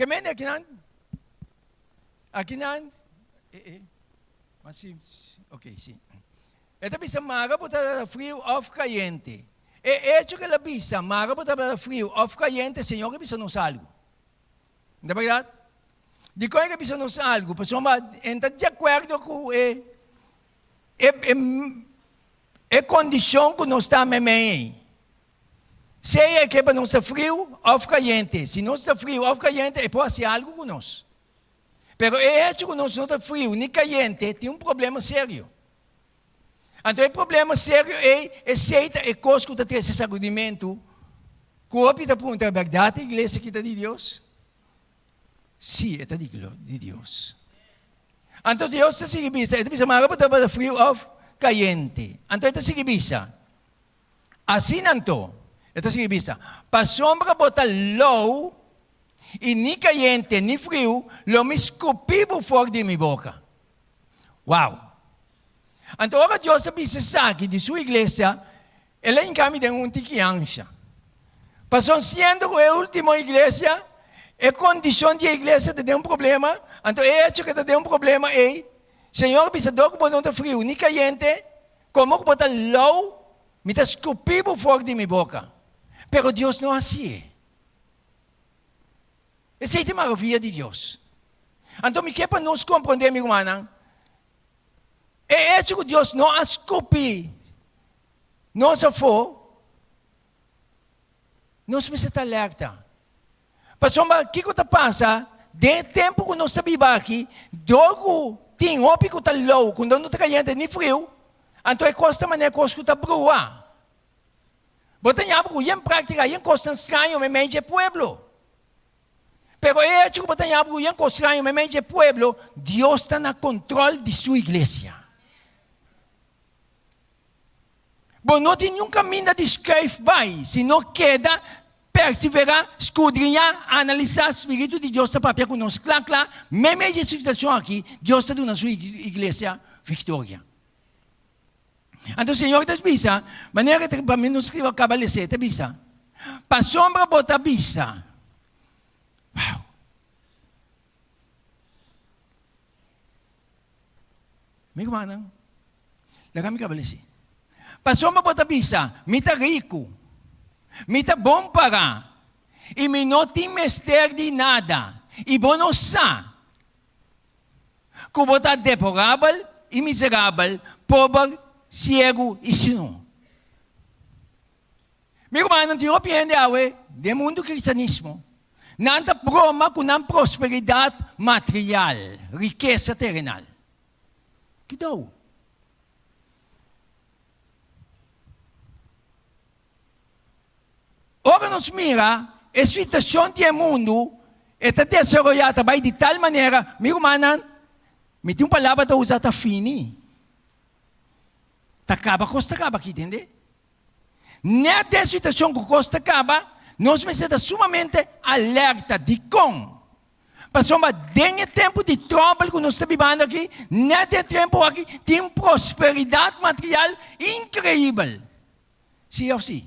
Ke mende akinan? Akinan, e e, ma si, ok, si. E ta bisa mara bo ta friu òf kayente. E echo ku el a bisa mara bo ta friu òf kayente, Señor a bisa nos algu. No ta bèrdat? Dikon e a bisa nos algu? Pasobra e ta di akuerdo ku e e kondishon ku nos ta meimei ei. Sea e ke pa nos ta friu òf kayente. Si nos ta friu òf kayente, e por hasi algu ku nos. Pero e hecho ku nos no ta friu ni kayente tin un problema serio. Anto e problema serio ei, esei ta e kos ku ta trese sakudimentu ku hopi ta puntra, Bèrdat e iglesia aki ta di Dios? Sí, e ta di Dios. Anto Dios ta sigui bisa, e ta bisa, Mara bo tabata friu òf kayente? Anto e ta sigui bisa, Asina anto, e ta sigui bisa, pasobra bo ta lou i ni kayente ni friu, lo mi skupi bo for di mi boka. Wow! Anto ora Dios a bisa esaki di su iglesia, el a hinka mi den un tiki ansha. Pasobra siendo ku e ultimo iglesia, e kondishon di e iglesia ta den un problema, anto e echo ku ta den un problema ei, Señor a bisa, dor ku bo no ta friu ni kayente, Komo ku bo ta lou, mi ta skupi bo for di mi boka. Pero Dios no hasié. Esei ta e maravia di Dios. Anto mi ke pa nos komprondé, mi rumannan, e echo ku Dios no a skupi nos afó, nos mester ta alerta. Pasobra kiko ta pasa den e tempu ku nos ta biba aki, dor ku tin hopi ku ta lou, ku no ta kayente ni friu, anto e kos ta manera e kos ku ta brua. Bo ta ñaba ku yen práktika, yen kosnan straño meimei dje pueblo. Pero e echo ku bo ta ñaba ku yen kos straño meimei dje pueblo, Dios ta na kontrol di su iglesia. Bo no tin niun kaminda di skuif bai, sino keda perseverá, skudriñá, analisá. Spiritu di Dios ta papia ku nos kla kla. Meimei di e situashon aki, Dios ta duna su iglesia viktoria. Anto Señor ta bisa, manera ta pa mi no skriba kaba les'é, ta bisa, Pasobra bo ta bisa, Wow! Mi rumannan, laga mi kaba lesi. Pasobra bo ta bisa, Mi ta riku, mi ta bon pará, i mi no tin mester di nada, i bo no sa ku bo ta deplorabel i miserabel, pober, siegu i sinu. Mi rumannan, tin hopi hende awe den mundu kristianismo, nan ta broma ku nan prosperidat material, rikesa terenal. Kidou? Ora nos mira e situashon di e mundu, e ta desaroyá, ta bai di tal manera, mi rumannan, mi tin un palabra ta usa, ta fini. Ta kaba kos ta kaba aki, tende? Nèt den situashon ku kos ta kaba, nos mester ta sumamente alerta. Dikon? Pasobra den e tempu di tròbel ku nos ta bibando aki, nèt den e tempu aki tin prosperidat material inkreibel. Sí òf sí?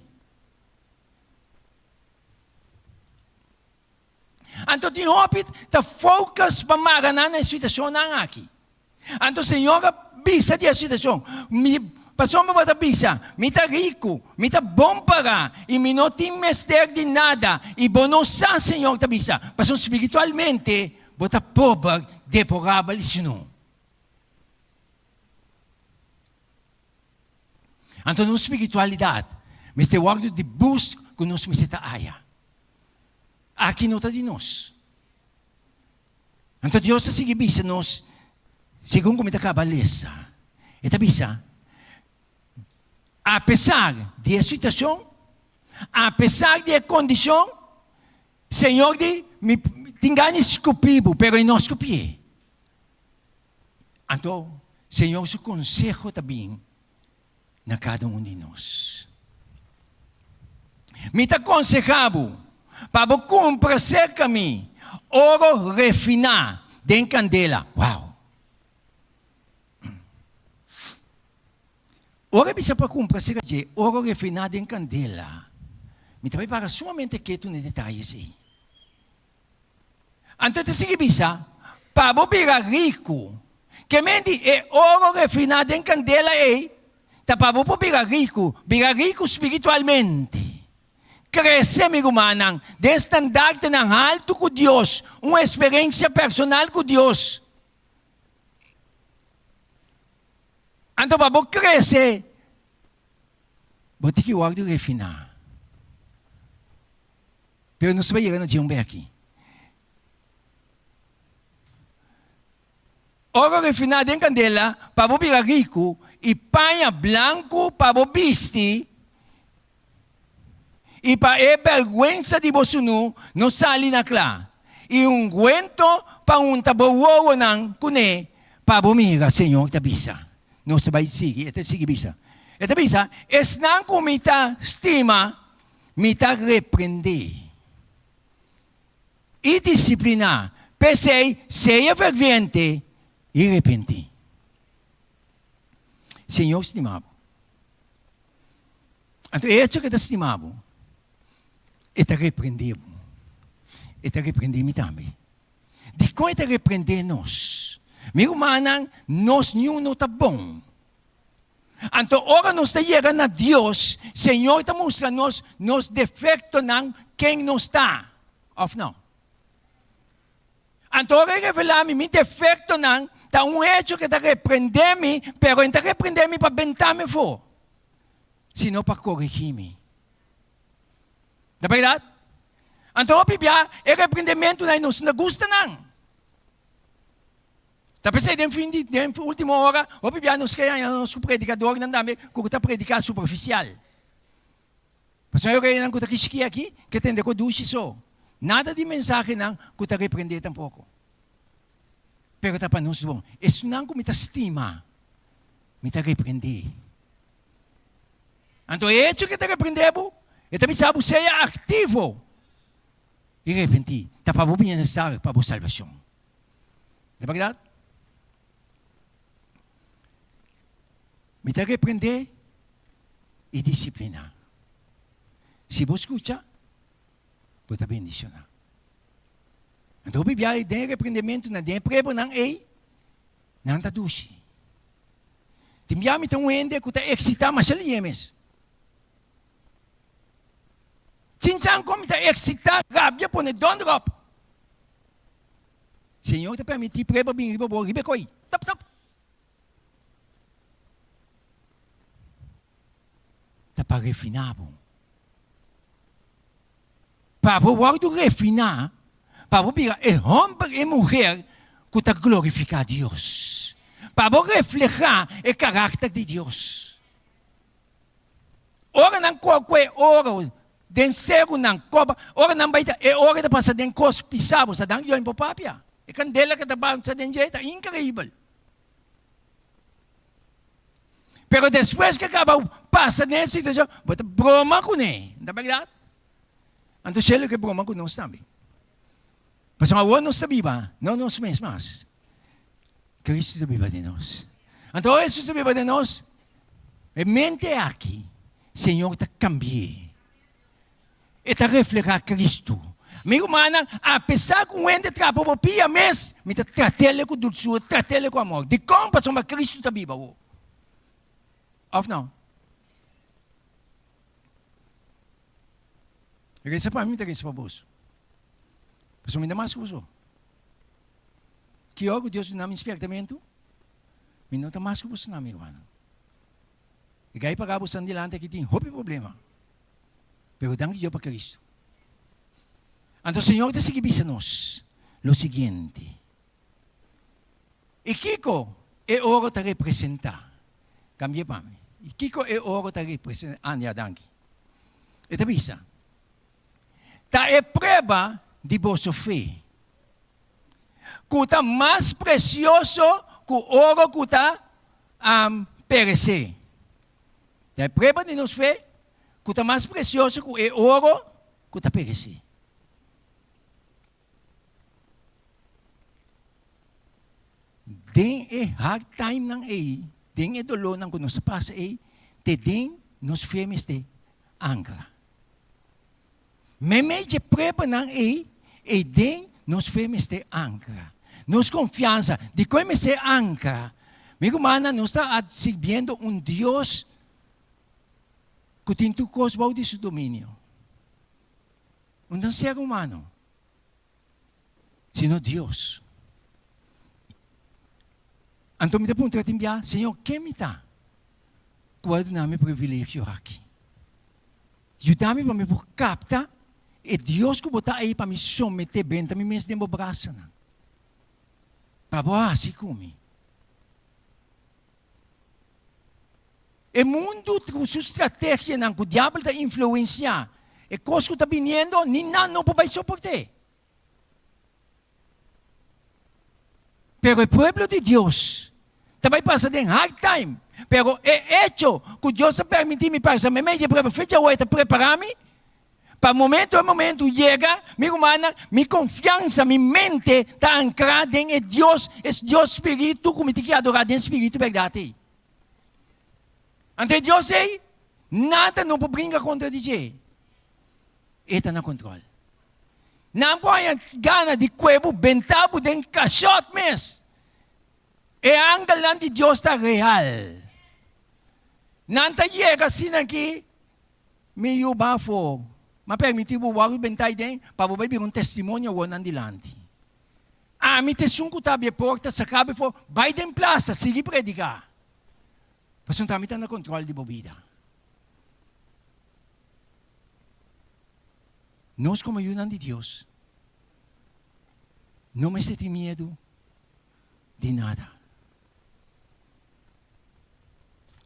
Anto tin hopi ta focus pa mara nan na e situashonnan aki. Anto Señor a bisa di e situashon, Mi, pasobra bo ta bisa, Mi ta riku, mi ta bon pará, i mi no tin mester di nada, i bo no sa, Señor ta bisa, pasobra spiritualmente bo ta pober, deplorabel i sunu. Anto nos spiritualidat mester wòrdu di boost ku nos mester ta aya. Aki no ta di nos. Anto Dios ta sigui bisa nos, segun ku mi ta kaba lesa, e ta bisa, Apesar di e situashon, apesar di e kondishon, Señor di, mi tin gana di skupi bo, pero e no skupié. Anto Señor su konseho ta bin na kada un di nos. Mi ta konsehá bo pa bo kumpra serka mi oro refiná den kandela. Wow! Ora e bisa pa kumpra serka dje oro refiná den kandela, mi ta bai para sumamente ketu na e detayes ei. Anto e ta sigui bisa, Pa bo bira riku. Ke men di e oro refiná den kandela ei ta pa bo por bira riku, bira riku spiritualmente. Krese, mi rumannan, den standartenan haltu ku Dios, un eksperensia personal ku Dios. Anto pa bo krese, bo tin ki wòrdu refiná. Pero nos ta bai yega na dje un bes aki. Oro refiná den kandela pa bo bira riku i paña blanku pa bo bisti i pa e bèrgwensa di bo sunú no sali na kla, i ungwento pa unta bo wowonan kuné pa bo mira, Señor ta bisa. Nos ta bai sigui, e ta sigui bisa. E ta bisa, Esnan ku mi ta stima, mi ta reprendé i disipliná. P'esei, sea ferviente i repentí. Señor stima bo. Anto e echo ku e ta stima bo, e ta reprendé bo. E ta reprendé mi tambe. Dikon e ta reprendé nos? Mi rumannan, nos niun no ta bon. Anto ora nos ta yega na Dios, Señor ta mustra nos nos defectonan, ken nos ta, of no? Anto ora e revela mi mi defectonan, ta un hecho ke ta reprende mi, pero e no ta reprende mi pa benta mi afo, sino pa coregi mi. Ta berdad? Anto hopi bia e reprendementonan nos no ta gusta nan. Ta p'esei den fin di den ultimo ora hopi bia nos ke haña nos ku predikadornan tambe ku ta prediká superfisial. Pasobra e oreyanan ku ta kishki aki ke tende ku dushi so. Nada di mensahenan ku ta reprendé tampoko. Pero ta pa nos bon. Esunnan ku mi ta stima, mi ta reprendé. Anto e echo ku e ta reprendé bo, e ta bisa bo sea aktivo i repentí. Ta pa bo bienestar, pa bo salbashon. Ta berdad? Mi ta reprendé i disipliná. Si bo skucha, bo ta bendishoná. Anto hopi biaha den e reprendementunan, den e pruebanan ei, nan ta dushi. Tin biaha mi ta un hende ku ta eksitá masha lihe mes. Chinchan kon mi ta eksitá, rabia pone donder op. Señor ta permití prueba bin riba bo riba e koi. Tap tap. Ta pa refiná bo. Pa bo wòrdu refiná, pa bo bira e hòmber i muher ku ta glorifiká Dios. Pa bo reflehá e karakter di Dios. Ora nan koe oro den serunan koba, ora nan bai ta e oro ta pasa den kos pisá, bo sa dan yoin por papia. E kandela ku ta pasa den dje ta inkreibel. Pero despues ku e kaba pasa den e situashon, bo ta broma kuné, no ta bèrdat? Anto shelu ke broma ku nos tambe. Pasobra awor nos ta biba, no nos mes mas. Cristo ta biba den nos. Anto ora Jesus ta biba den nos, e mente aki, Señor ta cambi'é. E ta refleha Cristo. Mi rumannan, apesar cu un hende trapa bo pia mes, mi ta trat'el cu dulsura, trat'el cu amor. Dicon? Pasobra Cristo ta biba awor. Of no? Reza pa mi, mi ta reza pa boso. Pasobra mi ta mas cu boso. Ki ora ku Dios duna mi spiertamentu, mi no ta mas ku boso mi rumannan. E gai paga boso dilanti aki tin hopi problema. Pero danki Dios pa Cristo. Anto Señor ta sigui bisa nos lo siguiente. I kiko e oro ta representa? Cambia pa mi. I kiko e oro ta representa? Ah, ya, danki. E ta bisa, Ta e prueba di boso fe, ku ta mas presioso ku oro ku ta peresé. Ta e prueba di nos fe ku ta mas presioso ku e oro ku ta peresé. Den e hard timenan ei, den e dolónan ku nos a pasa ei, te den nos fe mester ankra. Meimei dje pruebanan ei, ei den Nos fe mester ankra. Nos konfiansa, dikon e mester ankra? Mi rumannan, nos ta sirbiendo un Dios ku tin tur kos bou di su dominio. No ta un ser humano, sino Dios. Anto mi ta puntra tin bia, Señor, ken mi ta ku a duna mi e privilegio aki? Yuda mi pa mi por kapta e Dios ku bo ta ei pa mi someté benta mi mes den bo brasanan, pa bo hasi ku mi. E mundu ku su strategianan ku diabel ta influensiá e kos ku ta biniendo, ni nan no por bai soport'é. Pero e pueblo di Dios ta bai pasa den hard time. Pero e echo ku Dios a permití mi pasa meimei di e prueba fecha awor e ta prepará mi pa momento e momento yega, mi rumannan, mi konfiansa, mi mente ta ankrá den e Dios, e Dios spiritu ku mi tin ki adorá den spiritu bèrdat ei. Anto e Dios ei, nada no por bringa kontra di dje. E ta na kontrol. Nan por haña gana di kue bo benta bo den kashòt mes. E angelnan di Dios ta real. Nan ta yega asina aki, Mi yu ba afó, m'a permití bo wòrdu bentá aden pa bo bai bira un testimonio awor nan dilanti. Ami ta esun ku ta abri e porta, saka bo afó, bai den plasa, sigui prediká. Pasobra ami ta na kontrol di bo bida. Nos komo yunan di Dios no mester tin miedu di nada.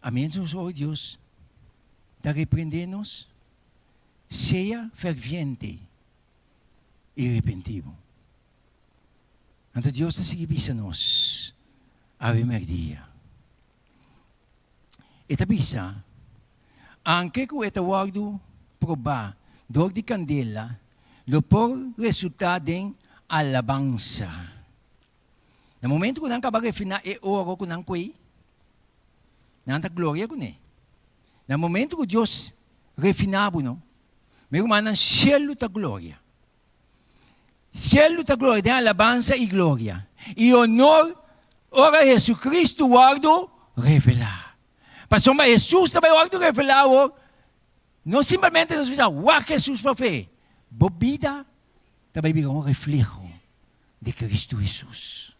Amén nos ora Dios ta reprende nos, sea ferviente i repentibo. Anto Dios ta sigui bisa nos awe merdia. E ta bisa, Anke ku e ta wòrdu probá dor di kandela, lo por resultá den alabansa. Na momentu ku nan kaba refiná e oro ku nan kuei, nan ta gloria kuné. Na momentu ku Dios refiná bo, no, mi rumannan, shelu ta gloria. Cielo ta gloria den alabansa i gloria i honor ora Jesucristo wordo revela. Pasobra Jesus ta bai wordo revela awor, no simplemente nos bisa wak Jesus pa fe, bo bida ta bai bira un refleho di Cristo Jesus.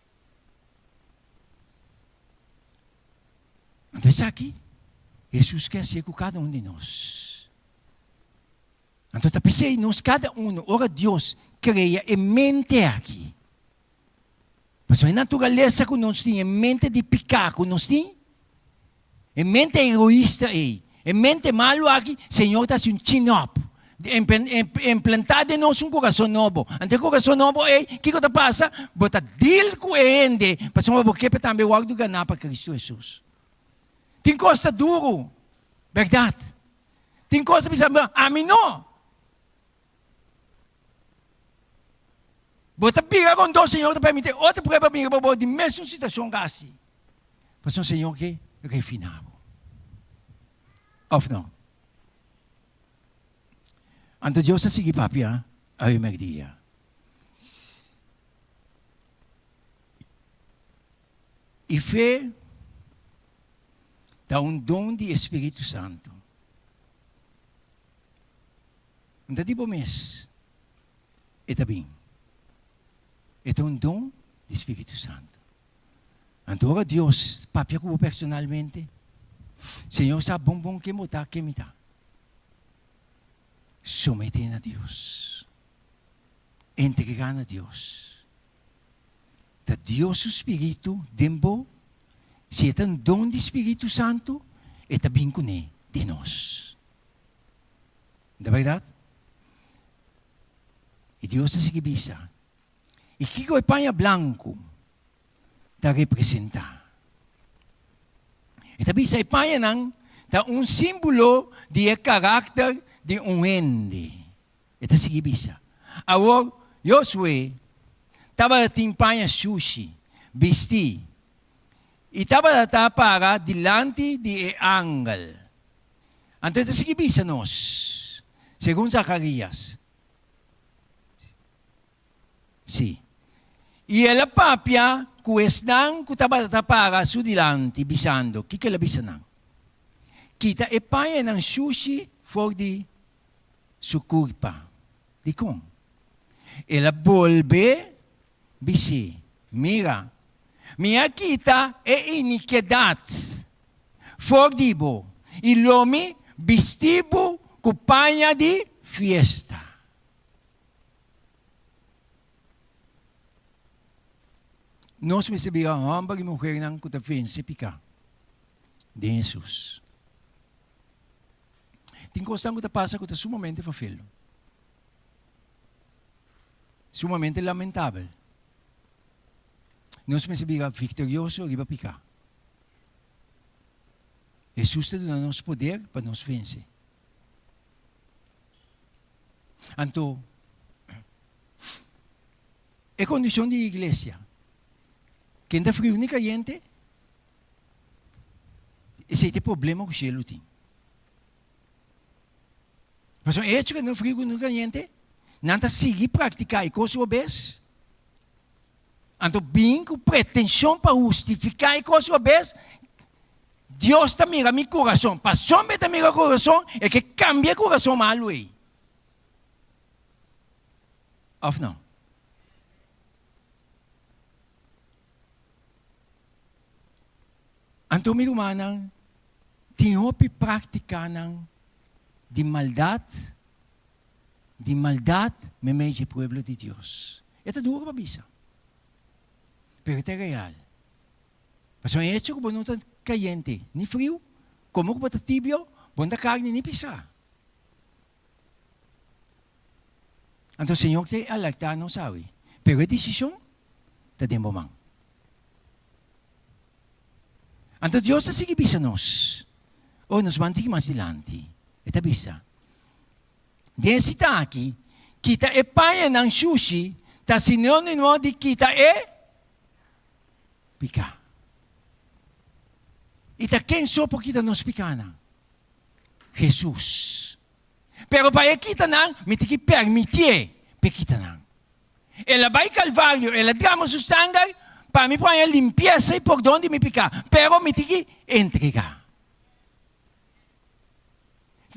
Anto esaki Jesus ke hacié cu cada un di nos. Anto ta p'esei nos kada uno, ora Dios krea e mente aki, pasobra e naturalesa ku nos tin, e mente di piká ku nos tin, e mente egoista ei, e mente malu aki, Señor ta hasi un chin-up, implantá den nos un kurason nobo. Anto e kurason nobo ei, kiko ta pasa? Bo ta deal ku e hende, pasobra bo ke pa tambe wòrdu ganá pa Kristu Hesus. Tin kos ta duru, bèrdat. Tin kos ta bisa, ami no. Bo ta bira rondó, Señor ta permiti otro prueba bira pa bo di mesun situashon kasi. Pasobra Señor ke refiná bo. Òf no? Anto Dios ta sigui papia awe mèrdia. I fe ta un don di e Spiritu Santu. No ta di bo mes e ta bin. E ta un don di Spiritu Santu. Anto ora Dios papia ku bo personalmente, Señor sa bon bon ken bo ta, ken mi ta. Somet'é na Dios. Entregá na Dios. Ta Dios su spiritu den bo, si e ta un don di Spiritu Santu, e ta bin kuné den nos. No ta bèrdat? I Dios ta sigui bisa, I kiko e paña blanku ta representá? E ta bisa e pañanan ta un símbolo di e karakter di un hende. E ta sigui bisa, Awor Josué tabatin paña shushi bistí i tabata para dilanti di e angel. Anto e ta sigui bisa nos, segun Zakarías. Sí. I el a papia ku esnan ku tabata ta para su dilanti, bisando, Kiko el a bisa nan? Kita e pañanan shushi for di su kurpa. Dikon? El a bolbe bis'é, Mira, mi a kita e inikedat for di bo, i lo mi bisti bo ku paña di fiesta. Nos mester bira hòmber i muhernan ku ta vense piká den Hesus. Tin kosnan ku ta pasa ku ta sumamente fafel, sumamente lamentabel. Nos mester bira viktorioso riba piká. Hesus ta duna nos poder pa nos vense. Anto, e kondishon di iglesia, ken ta friu ni kayente, esei ta e problema ku shelu tin. Pasobra e hecho ku nan friu ni kayente, nan ta sigui praktiká e kos robes, anto bin ku pretenshon pa hustifiká e kos robes, Dios ta mira mi kurason. Pasobra e ta mira kurason, e ke kambia e kurason malu ei. Òf no? Anto mi rumannan, tin hopi práktikanan di maldat, di maldat meimei dje pueblo di Dios. E ta duru pa bisa, pero e ta real. Pasobra e hecho ku bo no ta kayente ni friu, komo ku bo ta tibio, bo no ta karni ni pisá. Anto Señor ta alertá nos awe, pero e desishon ta den bo man. Anto Dios ta sigui bisa nos, ora nos ban tiki mas dilanti, e ta bisa, Den e sita aki, kita e pañanan shushi ta sinónimo di kita e piká. I ta ken so por kita nos pikánan? Hesus. Pero pa e kita nan, mi tin ki permitié pa e kita nan. El a bai Kalvario, el a drama su sanger pa mi por haña limpiesa i pordon di mi piká. Pero mi tin ki entregá.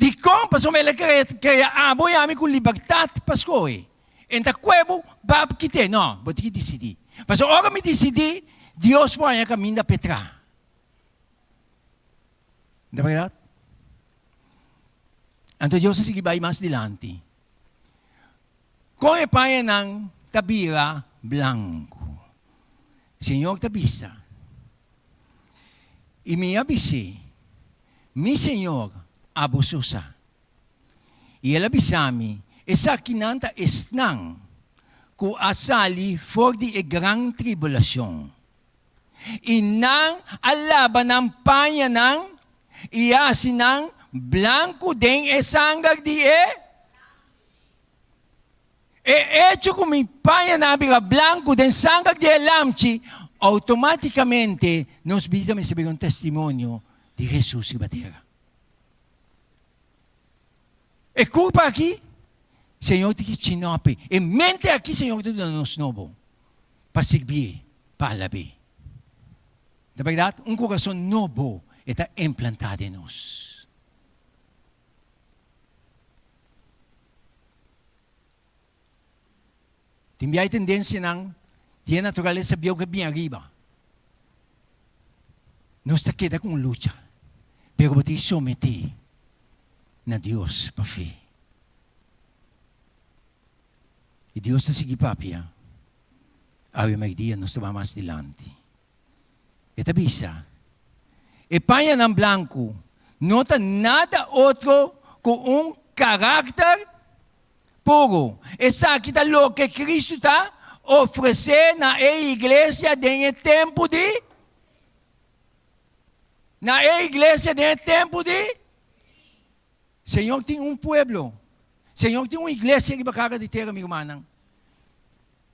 Dikon? Pasobra el a krea abo i ami ku libertat pa skohe. E no ta kue bo pa kit'é. No, bo tin ki disidí. Pasobra ora mi disidí, Dios por haña kaminda p'e traha. No ta bèrdat? Anto Dios a sigui bai mas dilanti. Kon e pañanan ta bira blanku? Señor ta bisa, I mi a bis'é, Mi Señor, abo so sa. I el a bisa mi, Esakinan ta esnan ku a sali for di e gran tribulashon, i nan a laba nan pañanan i a hasi nan blanku den e sanger di e. E echo ku mi pañanan a bira blanku den sanger di e Lamchi, outomátikamente nos bida mester bira un testimonio di Hesus riba tera. E kurpa aki, Señor tin ki chinope. E mente aki Señor ta duna nos nobo pa sirbié, pa alab'é. Ta bèrdat, un kurason nobo e ta implantá den nos. Tin bia e tendensianan di e naturalesa bieu ke bin ariba. Nos ta keda ku un lucha, pero bo tin sometí na Dios pa fe. I Dios ta sigui papia. Awe mèrdia nos ta bai mas dilanti. E ta bisa, E pañanan blanku no ta nada otro ku un karakter puru. Esaki ta loke Kristu ta ofresé na e iglesia den e tempu di na e iglesia den e tempu di Señor tin un pueblo. Señor tin un iglesia riba kara di tera, mi rumannan.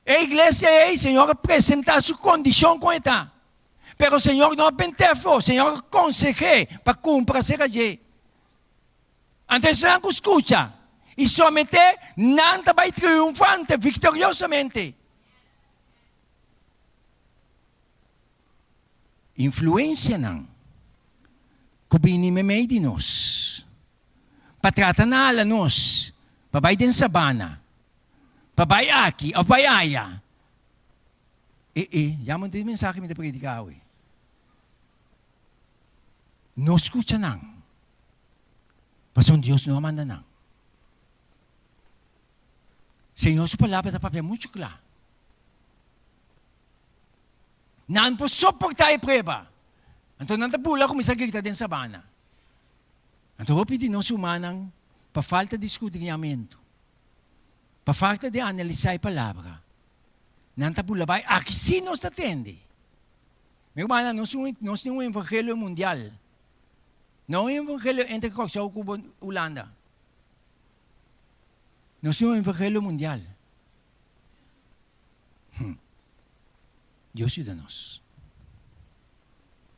E iglesia ei, Señor a presentá su kondishon kon e ta. Pero Señor no a bent'é afó, Señor a konseh'é pa kumpra aserka dje. Anto esnan ku skucha i someté, nan ta bai triunfante, viktoriosamente. Influensianan ku bini meimei di nos pa trata na hala nos pa bai den sabana, pa bai aki òf bai aya. E e, ya bo tin mensahe mi ta prediká awe. No skucha nan, pasobra Dios no a manda nan. Señor su palabra ta papia muchu kla. Nan por soportá e prueba. Anto nan ta bula kuminsá grita den sabana. Anto hopi di nos humannan, pa falta di skudriñamentu, pa falta di analisá e palabra, nan ta bula bai, Aki sí nos ta tende. Mi rumannan, nos nos tin un evangelio mundial. No un evangelio entre Kòrsou ku Hulanda. Nos tin un evangelio mundial. Dios yuda nos.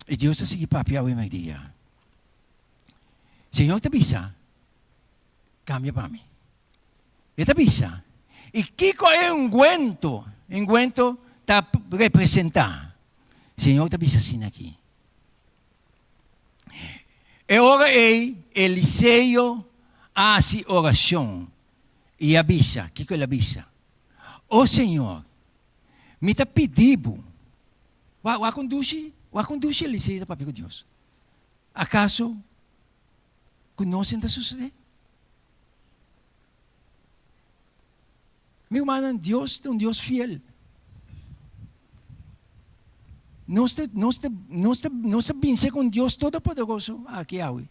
I Dios ta sigui papia awe maidia. Señor ta bisa, Cambia pa mi. E ta bisa, I kiko e unguento, unguento ta representa? Señor ta bisa asina aki. E ora ei Eliseo a hasi oracion i a bisa, kiko el a bisa? O Señor, mi ta pidi bo. Wak, wak un dushi, wak un dushi Eliseo ta papia ku Dios. Akaso ku nos ta susedé? Mi rumannan, Dios ta un Dios fiel. Nos ta, nos ta, nos ta, nos ta binse ku un Dios todopoderoso aki awe.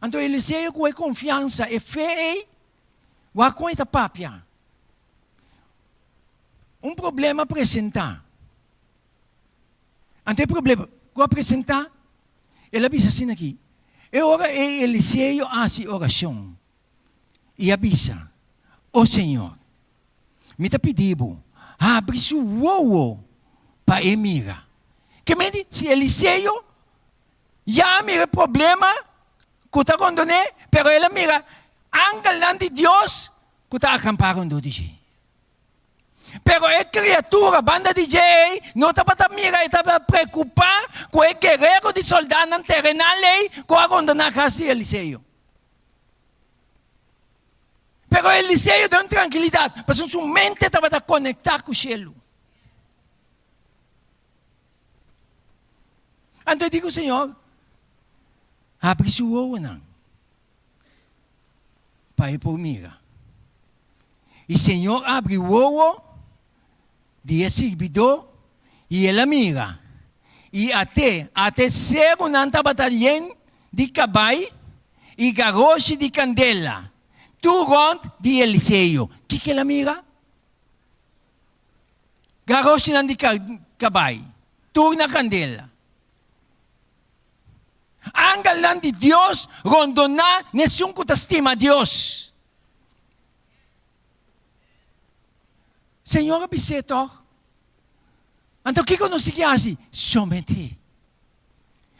Anto Eliseo ku e konfiansa, e fe ei, wak kon e ta papia. Un problema a presentá. Anto e problema ku a presentá, el a bisa asina aki, E ora ei Eliseo a hasi orashon i a bisa, O Señor, mi ta pidi bo, habri su wowo pa e mira. Ke menti si Eliseo Ya a mira e problema ku ta rondon'é, pero el a mira angelnan di Dios ku ta akampá rondó di dje. Pero e kriatura banda di dje ei no tabata mira, e tabata preokupá ku e guerero di sòldánan terenal ei ku a rondoná kas di Eliseo. Pero Eliseo den un trankilidat, pasobra su mente tabata konektá ku shelu. Anto e di ku Señor, Habri su wowonan pa e por mira. I Señor a habri wowo di e sirbidó, i el a mira, i at'é, at'é serunan tabata yen di kabai i garoshi di kandela, tur rònt di Eliseo. Kiko el a mira? Garoshinan di kabai, tur na kandela. Angelnan di Dios rondoná n'esun ku ta stima Dios. Señor a bis'é tòg. Anto kiko nos tin ki hasi? Somet'é.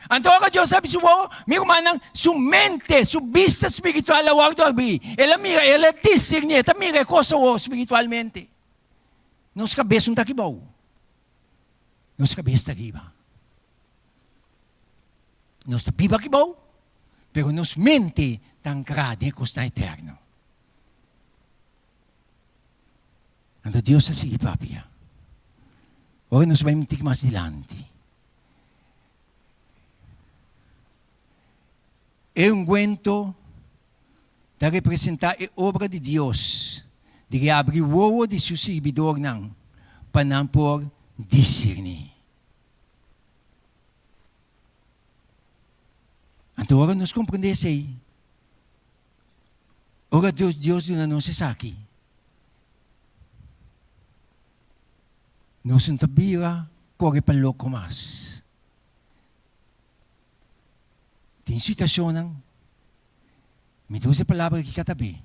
Anto ora Dios a habri su wowo, mi rumannan, su mente, su bista spiritual a wòrdu habrí. El a mira, el a discerní, e ta mira e kos awor spiritualmente. Nos kabes no ta aki bou. Nos kabes ta riba. Nos ta biba aki bou, pero nos mente ta ankrá den e kosnan eterno. Anto Dios a sigui papia. Ora nos bai un tik mas dilanti. E unguento ta representá e obra di Dios di reabri wowo di su sirbidornan pa nan por discerní. Anto ora nos comprendé esei, ora Dios, Dios duna nos esaki, nos no ta bira kore pa loko mas. Tin situacionnan, mi ta usa e palabra aki cada be,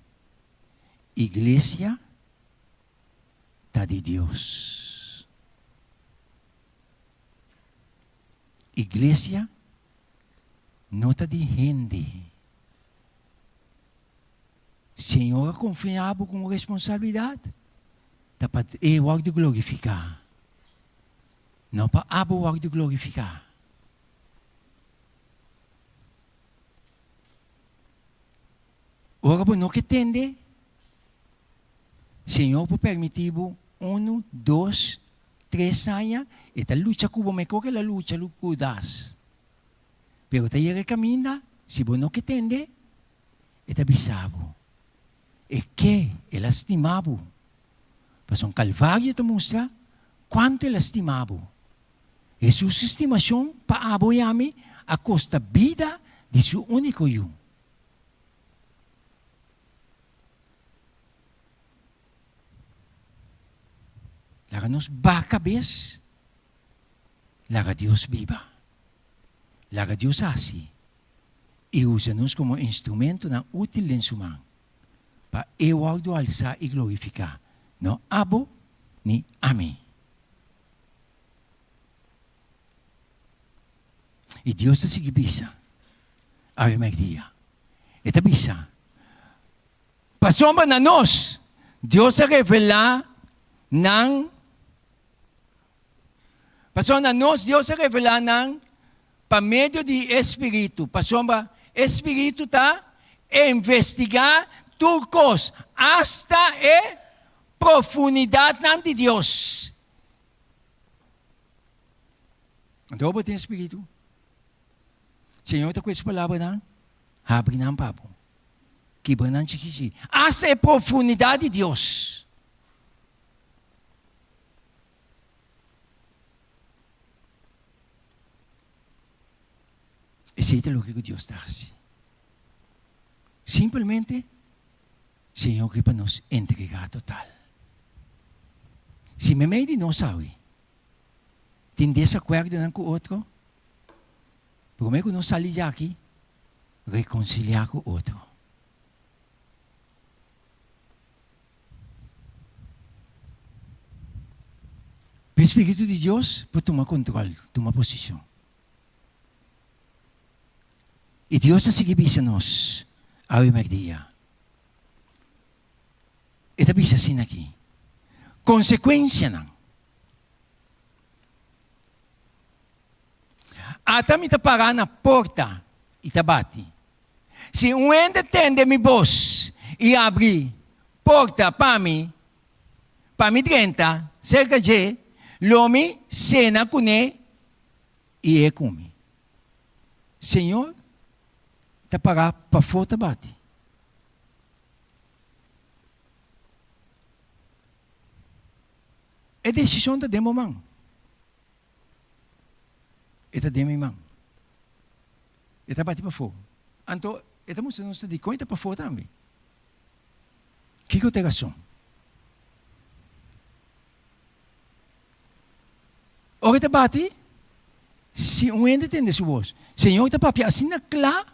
iglesia ta di Dios. Iglesia no ta di hende. Señor a confia bo cu un responsabilidad, ta pa e wordo glorifica. No pa abo wòrdu glorifiká. Ora bo no ke tende, Señor por permití bo unu, dos, tres aña, e ta lucha ku bo mekor ku el a lucha ku Judas. Pero ta yega e kaminda, si bo no ke tende, e ta bisa bo, e ke, el a stima bo. Pasobra Kalvario ta mustra kuantu el a stima bo. Hesus su stimashon pa abo i ami a kosta bida di su úniko Yu. Laga nos baha kabes, laga Dios biba. Laga Dios hasi i usa nos komo instrumentonan útil den su man pa E wòrdu alsá i glorifiká, no abo ni ami. I Dios ta sigui bisa awe mèrdia. E ta bisa, Pasobra na nos Dios a revelá nan, pasobra na nos Dios a revelá nan pa medio di e Spiritu, pasobra e Spiritu ta investigá tur kos, asta e profunidatnan di Dios. Anto bo tin e Spiritu? Señor ta ku e su palabranan, habri nan pa bo. Kibra nan chiki chiki. Asta e profundidat di Dios. Esei ta loke ku Dios ta hasi. Simpelmente, Señor ke pa nos entregá total. Si meimei di nos awe tin desakuerdonan ku otro, promé ku nos sali djaki, rekonsiliá ku otro. P'e Spiritu di Dios por tuma kontrol, tuma posishon. I Dios ta sigui bisa nos awe mèrdia. E ta bisa asina aki, Konsekuensianan. Ata mi ta pará na porta i ta bati. Si un hende tende mi bos i abri porta pa mi, pa mi drenta serka dje, lo mi sena kuné i e ku mi. Señor ta pará pafó ta bati. E desishon ta den bo man. E ta den mi man. E ta bati pafó. Anto e ta mustra nos dikon e ta pafó tambe. Kiko ta e rason? Ora e ta bati, si un hende tende su bos, Señor ta papia asina kla,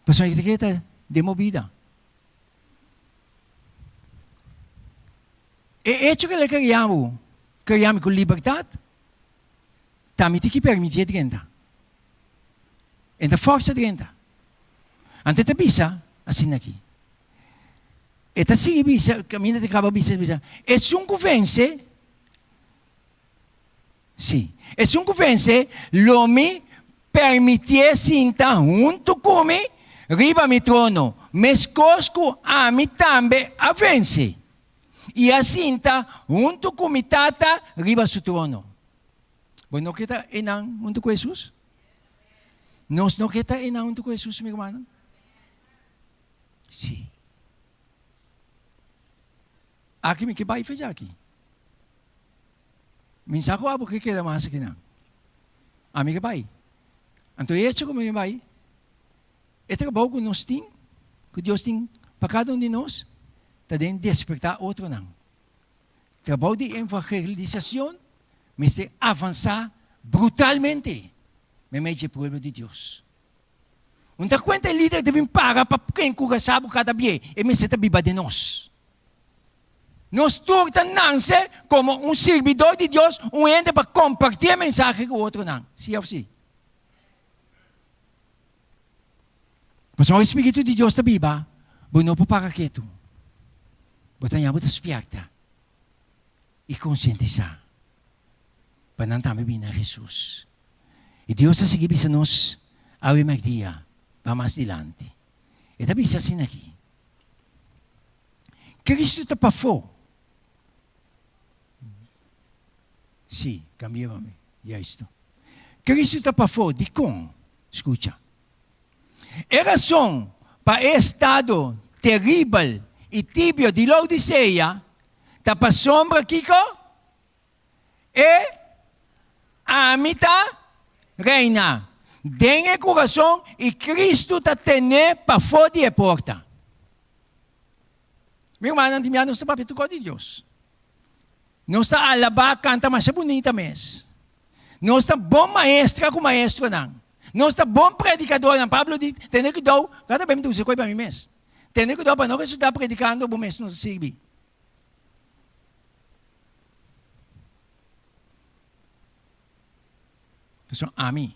pasobra e ta kere ta den bo bida. E echo ku el a kria bo, kria mi ku libertat, ta mi tin ki permitié drenta. E ta forsa drenta. Anto e ta bisa asina aki. E ta sigui bisa, kaminda ta kaba bisa, bisa, esun ku vense, sí, esun ku vense, lo mi permitié sinta huntu ku mi riba mi trono, meskos ku ami tambe a vense. I a sinta huntu ku mi Tata riba su trono. Bo no ke ta einan huntu ku Hesus? Nos no ke ta einan huntu ku Hesus, mi rumannan? Sí. Aki mi ke bai fecha aki. Mi sa ku abo ke keda mas akinan. Ami ke bai. Anto e hecho ku mi bai, E trabou ku nos tin, ku Dios tin pa kada un di nos, ta den despertá otronan. Trabou di evangelisashon mester avansá brutalmente meimei dje pueblo di Dios. Un ta kuenta e lider ta bin para pa enkurashá bo kada bie, e mester ta biba den nos. Nos tur ta nanse komo un sirbidor di Dios, un hende pa kompartí e mensahe ku otronan. Sí òf sí? Pasobra e Spiritu di Dios ta biba, bo no por para ketu. Bo ta ña bo ta spièrta. i konsientisá pa nan tambe bini na Hesus. I Dios ta sigui bisa nos awe mèrdia pa mas dilanti. E ta bisa asina aki, Kristu ta pafó. Sí, kambia pa mi. Juisto. Kristu ta pafó. Dikon? Skucha. E rason pa e estado teribel i tibio di Laodisea ta pasobra kiko? E ami ta reina den e kurason i Kristu ta ten'é pafó di e porta. Mi rumannan di mi, nos ta papia tur kos di Dios. Nos ta alabá, kanta masha bunita mes. Nos ta bon maestra ku maestronan. Nos ta bon predikadornan. Pablo di, Tene kuidou, kada bes mi ta usa e kos pa mi mes. Tene kuidou pa no resultá predikando bo mes no ta sirbi. Pasobra ami,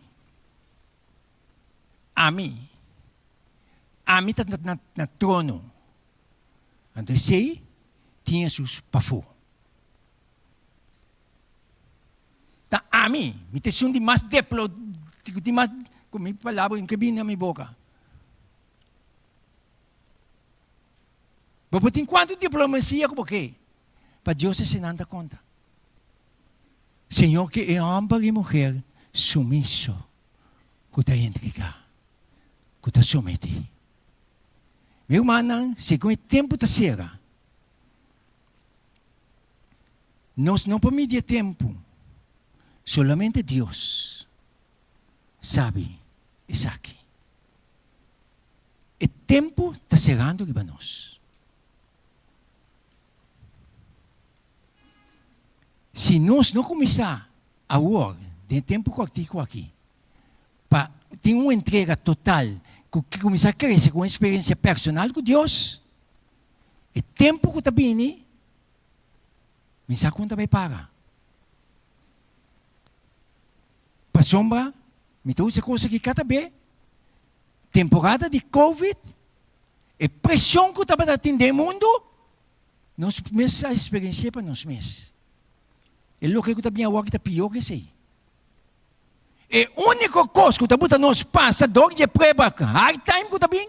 ami, ami ta na na trono. Anto esei tin Hesus pafó. Ta ami, mi ta esun di mas deplo, di mas, ku mi palabra ke bini na mi boka. Bo por tin kuantu diplomasia ku bo ke, pa Dios esenan ta konta. Señor ke e hòmber i muher sumiso ku ta entregá, ku ta sometí. Mi rumannan, segun e tempu ta sera, nos no por midi e tempu, solamente Dios sabi esaki. E tempu ta serando riba nos. Si nos no kuminsá awor, den e tempu kòrtiku aki, pa tin un entrega total ku kuminsá krese ku un eksperensia personal ku Dios, e tempu ku ta bini, mi sa kon ta bai para. Pasobra mi ta usa e kos aki kada be, temporada di covid, e preshon ku tabata tin den mundu, Nos mes a experienci'é pa nos mes. E loke ku ta bin awor ta pió ku esei. E úniko kos ku ta buta nos pasa dor di e prueba hard time ku ta bin,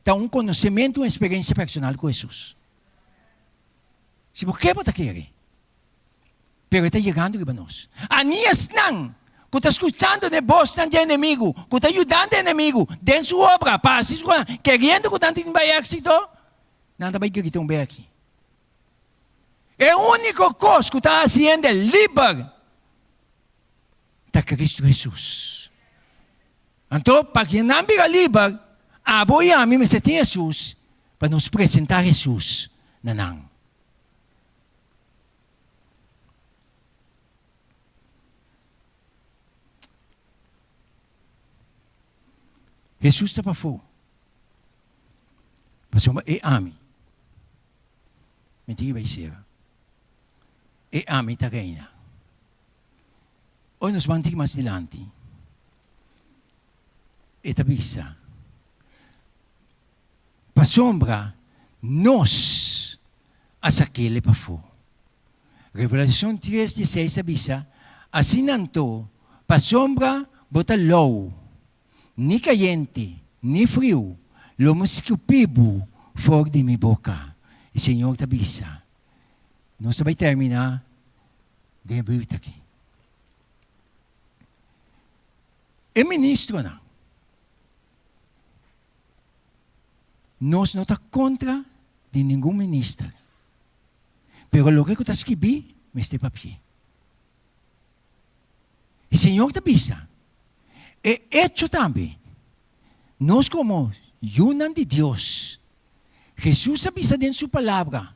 ta un konosementu, un eksperensia personal ku Hesus. Si bo ke bo ta kere, pero e ta yegando riba nos. Ani esnan ku ta skuchando den bosnan di e enemigu, ku ta yudando e enemigu den su obra pa hasi su kosnan, keriendo ku nan tin bai éksito, Nan ta bai grita un beki. E úniko kos ku ta hasi hende liber ta Kristu Hesus. Anto, pa ke nan bira liber, abo i ami mester tin Hesus pa nos presentá Hesus na nan. Hesus ta pafó. Pasobra e ami, mi tin riba e sera, e ami ta reina. Ora nos ban tin mas dilanti, e ta bisa, Pasobra nos a sak'el pafó. Revelashon tres dieseis ta bisa, Asina anto, pasobra bo ta lou, Ni kayente, ni friu, lo mi skupi bo for di mi boka. E Señor ta bisa. Nos ta bai terminá den e buurt aki. E ministronan, nos no ta kontra di ningun minister, pero loke ku ta skibí mester papia. E Señor ta bisa, E echo tambe, nos komo yunan di Dios, Jesus a bisa den su palabra,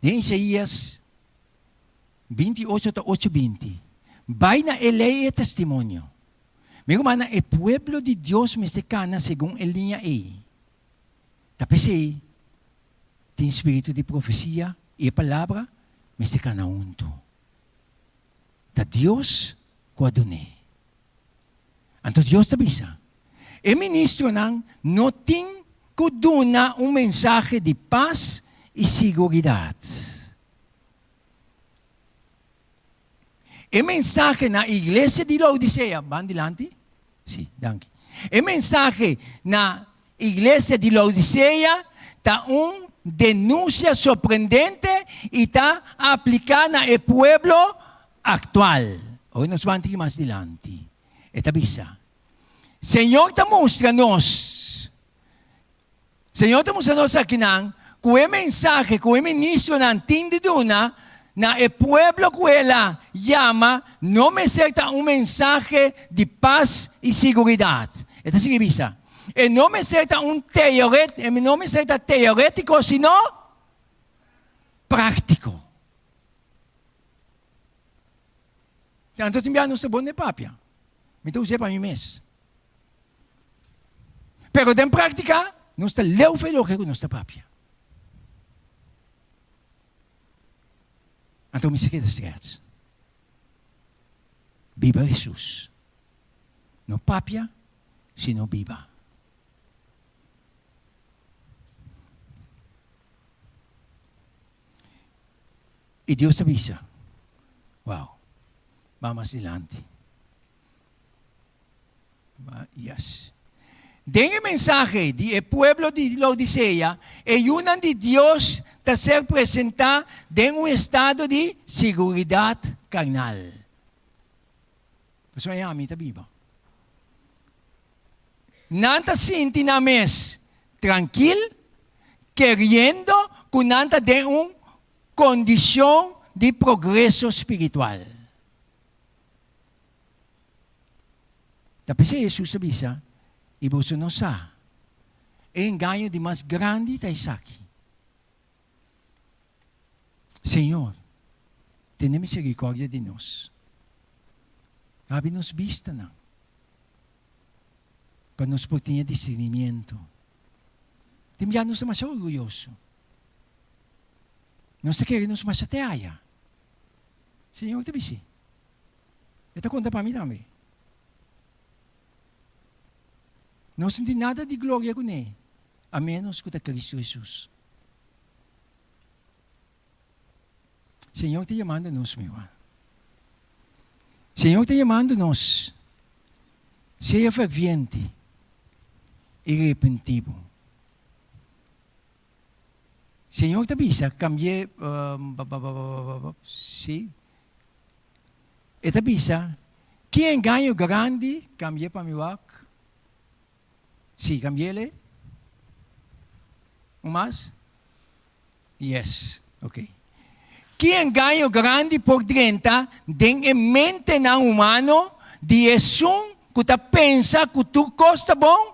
den Isaías 28 ta 8 binti, Bai na e lei i e testimonio. Mi rumannan, e pueblo di Dios mester kana segun e liña ei. Ta p'esei tin spiritu di profesia i e palabra mester kana huntu. Ta Dios ku a dun'é. Anto Dios ta bisa, E ministronan no tin ku duna un mensahe di pas i siguridat. E mensahe na iglesia di Laodisea, ban dilanti? Si, danki. E mensahe na iglesia di Laodisea ta un denunsia sorprendente i ta apliká na e pueblo aktual. Ora nos ban tiki mas dilanti, e ta bisa, Señor ta mustra nos, Señor ta mustra nos akinan ku e mensahe ku e ministronan tin di duna na e pueblo ku el a yama no mester ta un mensahe di pas i siguridat. E ta sigui bisa, E no mester ta un teoret, e no mester ta teorétiko sino práktiko. Anto tin bia nos ta bon den papia. Mi ta us'é pa mi mes. Pero den práktika, nos ta leu fe loke ku nos ta papia. Anto mi sa keda strèts. Biba Hesus. No papia, sino biba. I Dios ta bisa, Wow, ban mas dilanti. Yes. Den e mensahe di e pueblo di Laodisea, e yunan di Dios ta ser presentá den un estado di siguridat karnal. Pasobra e ami ta biba. Nan ta sinti nan mes trankil, keriendo ku nan ta den un kondishon di progreso spiritual. Ta p'esei Hesus a bisa, I boso no sa, e engaño di mas grandi ta esaki. Señor, tene misericordia di nos. Habri nos bistanan pa nos por tin e discernimiento. Tin bia nos ta masha orguyoso. Nos ta kere nos masha te aya. Señor ta bisi. E ta konta pa mi tambe. Nos no tin nada di gloria kuné, a ménos ku ta Cristo Hesus. Señor ta yamando nos, mi hermano. Señor ta yamando nos. Sea ferviente i repentibo. Señor ta bisa, cambié, sí. E ta bisa, Ki engaño grandi, cambié pa mi wak. Sí, cambiéle. Un mas? Yes, ok. Ki engaño grandi por drenta den e mentenan humano di esun ku ta pensa ku tur kos ta bon,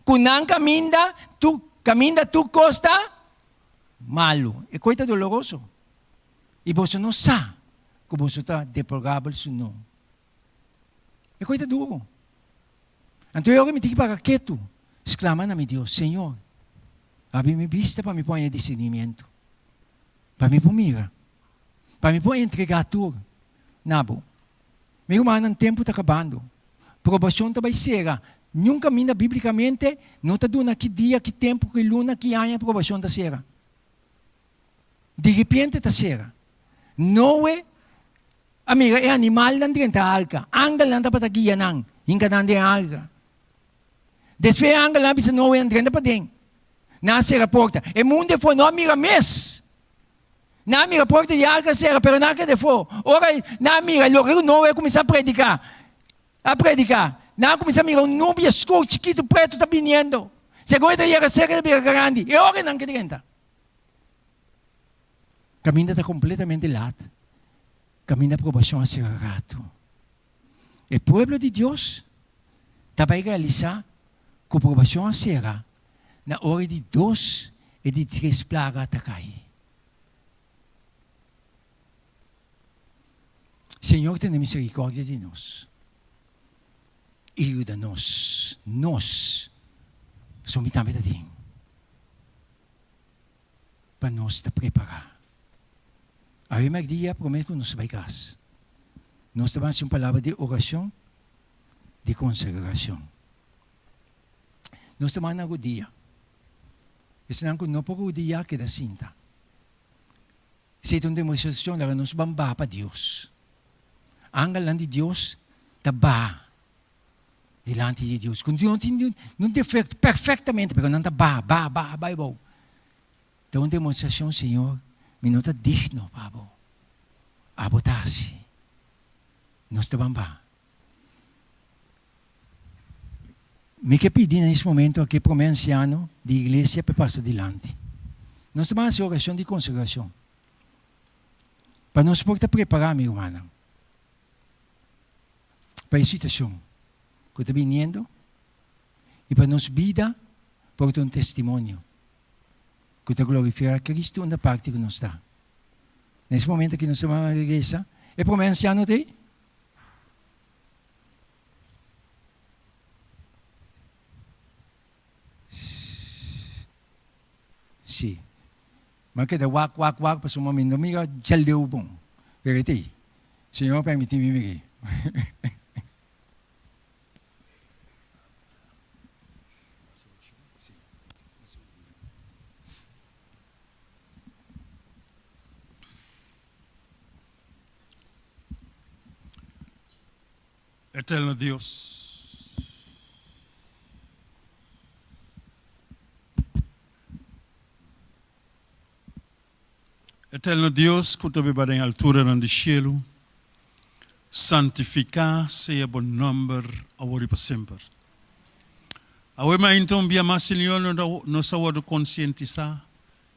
ku nan kaminda tur kaminda tur kos ta malu. E koi ta doloroso. I boso no sa ku boso ta deplorabel su no. E koi ta duro. Anto e ora mi tin ki para ketu, sklama na mi Dios, Señor, habri mi bista pa mi por haña disernimiento, pa mi por mira, pa mi por entregá tur na bo. Mi rumannan, tempu ta kabando. Probashon ta bai sera. Niun kaminda bíblikamente no ta duna ki dia, ki tempu, ki luna, ki aña probashon ta sera. Di ripiente ta sera. Noe a mira e animalnan drenta arka. Angelnan tabata guia nan, hinka nan den arka. Despues e angelnan a bisa Noe, Nan drenta paden. Nan a sera porta. E mundu efo no a mira mes. Nan a mira porta di arka sera, pero nan a keda efo. Ora nan a mira loke ku Noe a kuminsá prediká, a prediká, nan a kuminsá mira un nubia skur chikitu pretu ta biniendo. Segun e ta yega serka e ta bira grandi. E ora nan ke drenta. Kaminda ta kompletamente lat, kaminda aprobashon a sera ratu. E pueblo di Dios ta bai realisá ku aprobashon a sera na ora di dos i di tres plaga ta kai. Señor tene misericordia di nos i yuda nos, nos, pasobra mi tambe ta den. pa nos ta prepará. Awe mèrdia promé ku nos bai kas, nos ta ban hasi un palabra di orashon di konsagrashon. Nos ta manda rudia. Esnan ku no por rudia keda sinta. Esei ta un demostrashon laga nos ban baha pa Dios. Angelnan di Dios ta baha dilanti di Dios. Ku no tin niun defekto, perfektamente, pero nan ta baha, baha, baha bai bou. Ta un demostrashon, Señor, mi no ta digno pa bo. Abo ta hasi. Nos ta ban baha. Mi ke pidi na es momento aki prome ansiano di iglesia pa pasa dilanti. Nos ta ban hasi orashon di konsagrashon. Pa nos por ta prepará, mi rumannan, pa e situashon ku ta biniendo i pa nos bida por ta un testimonio ku ta glorifiká Kristu unda parti ku nos ta. Na es momento aki nos ta ban regresa. E prome ansiano ta ei? Sí. Mi a keda wak, wak, wak pasobra mi no mira djaleu bon. Pero e ta ei. Señor a permití mi mir'é. Eterno Dios. Eterno Dios ku ta biba den alturanan di shelu, santifiká sea bo nòmber awor i pa semper. Awe mainta un bia mas, Señor, nos a wòrdu konsientisá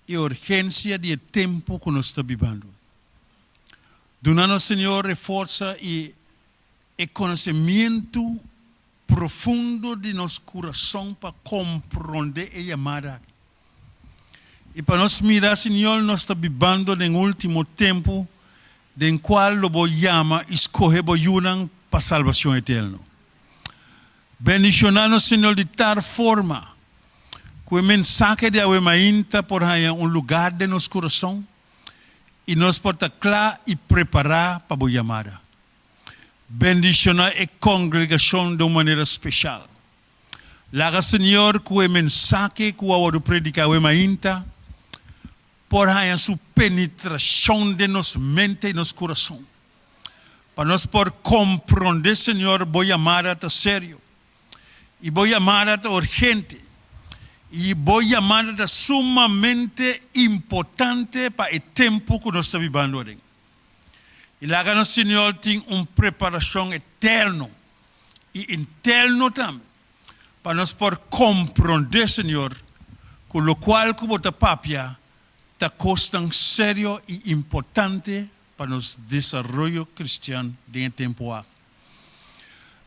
e urgensia di e tempu ku nos ta bibando. Duna nos, Señor, e forsa i e konosemientu profundo di nos kurason pa komprondé e yamada aki. I pa nos mira, Señor, nos ta bibando den último tempu den kual lo Bo yama i skohe Bo yunan pa salbashon eterno. Bendishoná nos, Señor, di tal forma ku e mensahe di awe mainta por haña un lugá den nos kurason i nos por ta kla i prepará pa Bo yamada. Bendishoná e kongregashon den un manera speshal. Laga, Señor, ku e mensahe ku a wòrdu prediká awe mainta por haña su penetrashon den nos mente i nos kurason, pa nos por komprondé, Señor, Bo yamada ta serio i Bo yamada ta urgente i Bo yamada ta sumamente importante pa e tempu ku nos ta bibando aden. I laga nos, Señor, tin un preparashon eterno i interno tambe pa nos por komprondé, Señor, ku lokual ku Bo ta papia ta kosnan serio i importante pa nos desaroyo kristian den e tempu aki.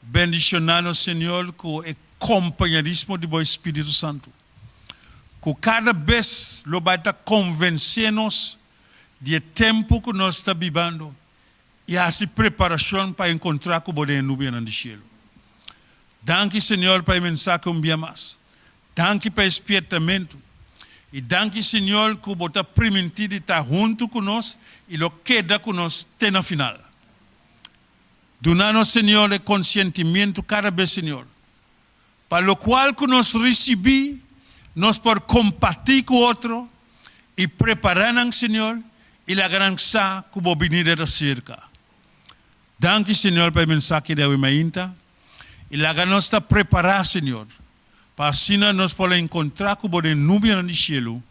Bendishoná nos, Señor, ku e kompañerismo di Bo Spiritu Santu, ku kada bes lo bai ta konvensé nos di e tempu ku nos ta bibando i hasi preparashon pa enkontrá ku Bo den e nubianan di shelu. Danki, Señor, pa e mensahe un bia mas. Danki pa e spiertamentu. I danki, Señor, ku Bo ta primintí di ta huntu ku nos i lo keda ku nos te na final. Duna nos, Señor, e konsientimientu kada bes, Señor, pa lokual ku nos risibí, nos por kompartí ku otro i prepará nan, Señor, i laga nan sa ku Bo binida ta serka. Danki, Señor, pa e mensahe di awe mainta, i laga nos ta prepará, Señor, pa asina nos por a enkontrá ku Bo den nubianan di shelu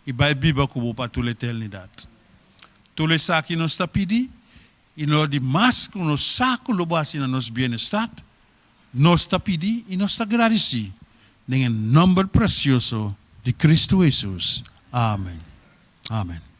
i bai biba ku Bo pa tur eternidat. Tur esaki nos ta pidi I no di mas ku nos sa ku lo bo hasi na nos bienestar, nos ta pidi i nos ta gradisí den e nòmber presioso di Kristu Hesus. Amen. Amen.